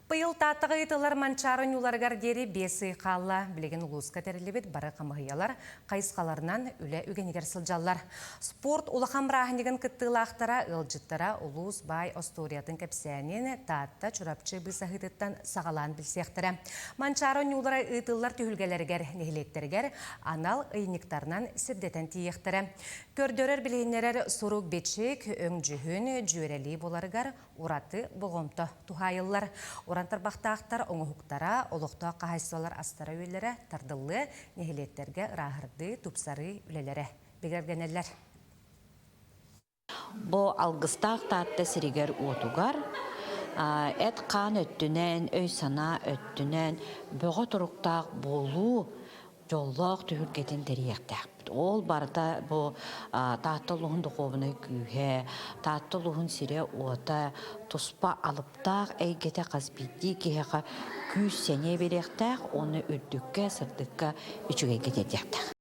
Быйыл Тааттаҕа ыытыллар Манчаары оонньууларыгар диэри биэс ый хаалла. Билигин улууска тэриллибит бары хамыыһыйалар хайысхаларынан үлэ үгэнигэр сылдьаллар. Спорт улахан бырааһынньыгын кыттыылаахтара, ыалдьыттара улуус баай остуоруйатын кэпсээнин Таатта, Чурапчы быысаһыытыттан саҕалаан билсиэхтэрэ. Манчаары оонньуулара ыытыллар түһүлгэлэригэр, нэһилиэктэригэр анал ыйынньыктарынан сирдэтэн тиийиэхтэрэ. Көрдөрөр-билиһиннэрэр сурук-бичик, өҥ-дьүһүн, дьүөрэлии буоларыгар ураты болҕомто туһаайыллар. Уран тарбахтаахтар оҥоһуктара, олохтоох хаһаайыстыбалар астара-үөллэрэ тардыллыа, нэһилиэктэргэ ырааһырдыы, тупсарыы үлэлэрэ бигэргэнэллэр. Бу алгыстаах Таатта сиригэр-уотугар эт-хаан өттүнэн, өй-санаа өттүнэн бөҕө туруктаах буолуу дьоллоох түһүлгэтин тэрийиэхтээхпит. Ол барыта бу Таатта улууһун духуобунай күүһэ, Таатта улууһун сирэ-уота туспа алыптаах эйгэтэ хас биирдии киһиэхэ күүс-сэниэ биэриэхтээх уонна үрдүккэ, сырдыкка, үчүгэйгэ тиэрдиэхтээх.